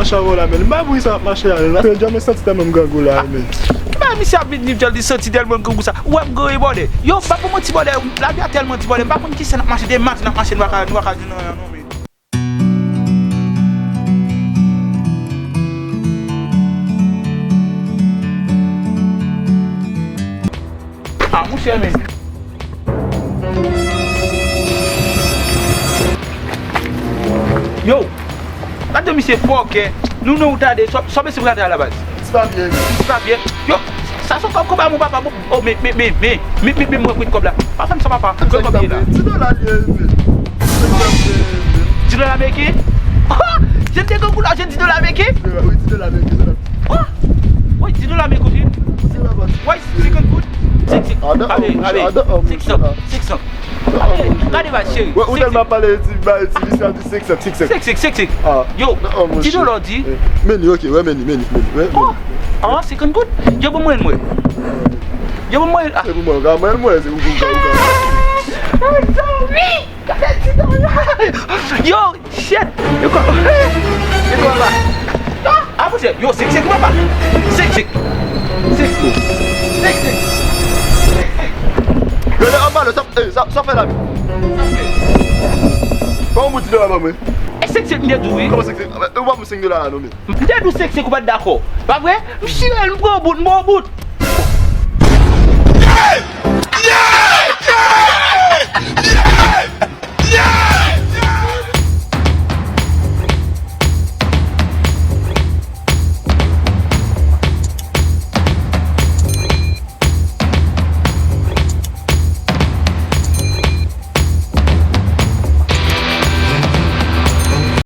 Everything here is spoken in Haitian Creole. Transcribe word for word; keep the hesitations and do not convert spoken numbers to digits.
Mache avè w la, men. M pa konn kisa m ap mache la, men. Paske jan mwen santi tèlman m grangou la, men. Ba misye ap vin di m jan li santi tèlman grangou sa. Ou wè m grangou bòdè. Yo, m pa pou manti bòdè. Lavi a tèlman di bòdè. M pa konn kisa n ap mache. De maten n ap mache, nou pa ka, nou pa ka jwenn anyen, non, men. Ah, monchè, men. Yo! Gade misye fòkè. Nou nan wout la de. Sò, sò mesye pral travay la baz. Ti papye. Ti papye. Yo! Sa se kòb konba mon papa. Oh, men, men, men, men, men, men, men, mwen pran kòb la. Pa fè m sa, papa. Pran kòb la. Ti dola li ye, men. Ti dola ameriken? Ah! Je te gogo la, je di dola ameriken? Wi, ti dola ameriken, se la. Ah! Wi, di dola ameriken, kote? Se la bas. Wi, senkant goud. Sek, sek. Ah, non, ale, ale. Senksan, senksan. Ale, gade va, cheri. Ou tèlman pale, ti, ba, ti, li sa, di senksan, senksan. Sek, sek, sek, sek. Ah. Yo, di dola, di. Men li, ok, wè, men li, men li, men li, wè, men li. Ah, senkant goud? Yo, bon, mwen, mwen. Yo, bon, mwen, ah. Se pou mwen, mwen, mwen, se pou mwen. Gade ti dola. Yo, shit. Yo, kwa? Yo, kwa la? Ah, ah, monchè. Yo, sek, sek, papa. Sek, sek. Sek, sek. Sek, sek. Gade anba la, sa, eh, sa, sa fè la. Sa fè. Kòman pou di dola ban mwen? E sek, sek, m te di w, wi. Kòman sek, sek? Ou pa pou senk dola la, non, men. M te di w sek, sek, ou pa t dakò. Pa vre? M chire l, m pran bout, m pran bout.